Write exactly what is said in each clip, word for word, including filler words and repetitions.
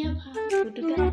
Ya, Pak. Betul, Pak.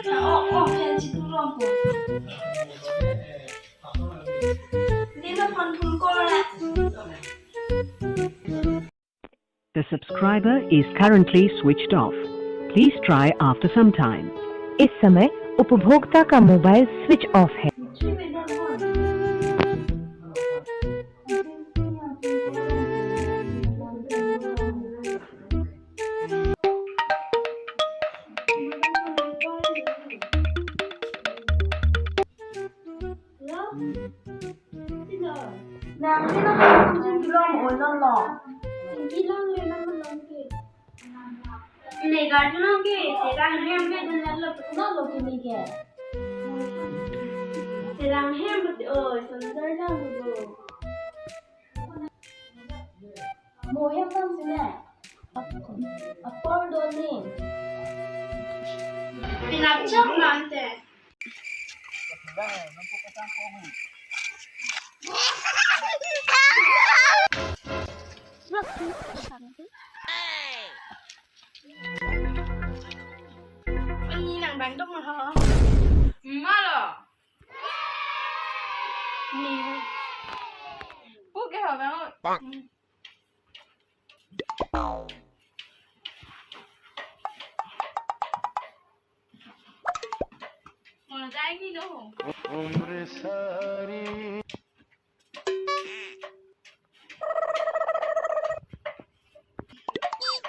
Oh, oh, yan si Turong ko. Hindi na pantun ko na. The subscriber is currently switched off. Please try after some time. इस समय उपभोक्ता का mobile switch off है। Nang ke nang ke nang jingkilong oi nang lo. Jingkilong le nang long ke. Ne garden long ke, terang hem ke dan lo. Nang lo ke ne ke. Terang hem oi, sundar lang lo. Mo hem nang sine. Apor do ni. Pinapchak nante. Ani nang bang dong ma ha. Ma lo. Ni. Pu ke ho bang. Bang. Mo dai ni lo.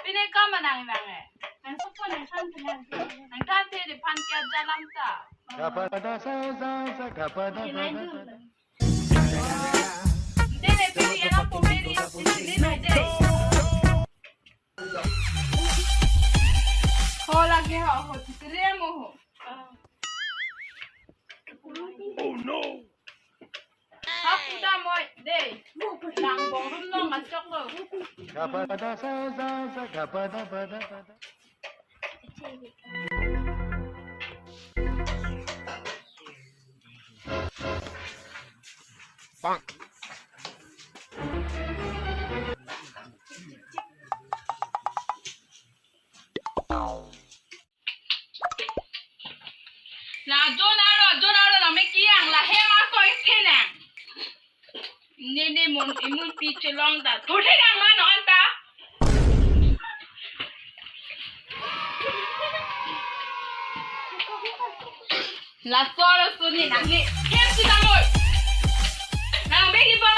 Pine kam nang nang eh. Nang sopo nang kan nang. Nang kan te de pan kya jalan ta. Gapada sa sa sa gapada. Kinai pada dun. Pada. Dele pili ena pomeri ena dele de. Ho lagi ho, ho, titire mo ho. Oh no. Hap uda moi, de. Lang bong rum no ngachok lo. Gapada sa sa sa gapada pada pada. Bang. La jon aro, jon aro la me kiang la hem ako isi nang. Ne ne mon imun pi chelong ta. Thothe nang mano anta. Laso arloso ne nang ne hem si tangoi. Nang begi ba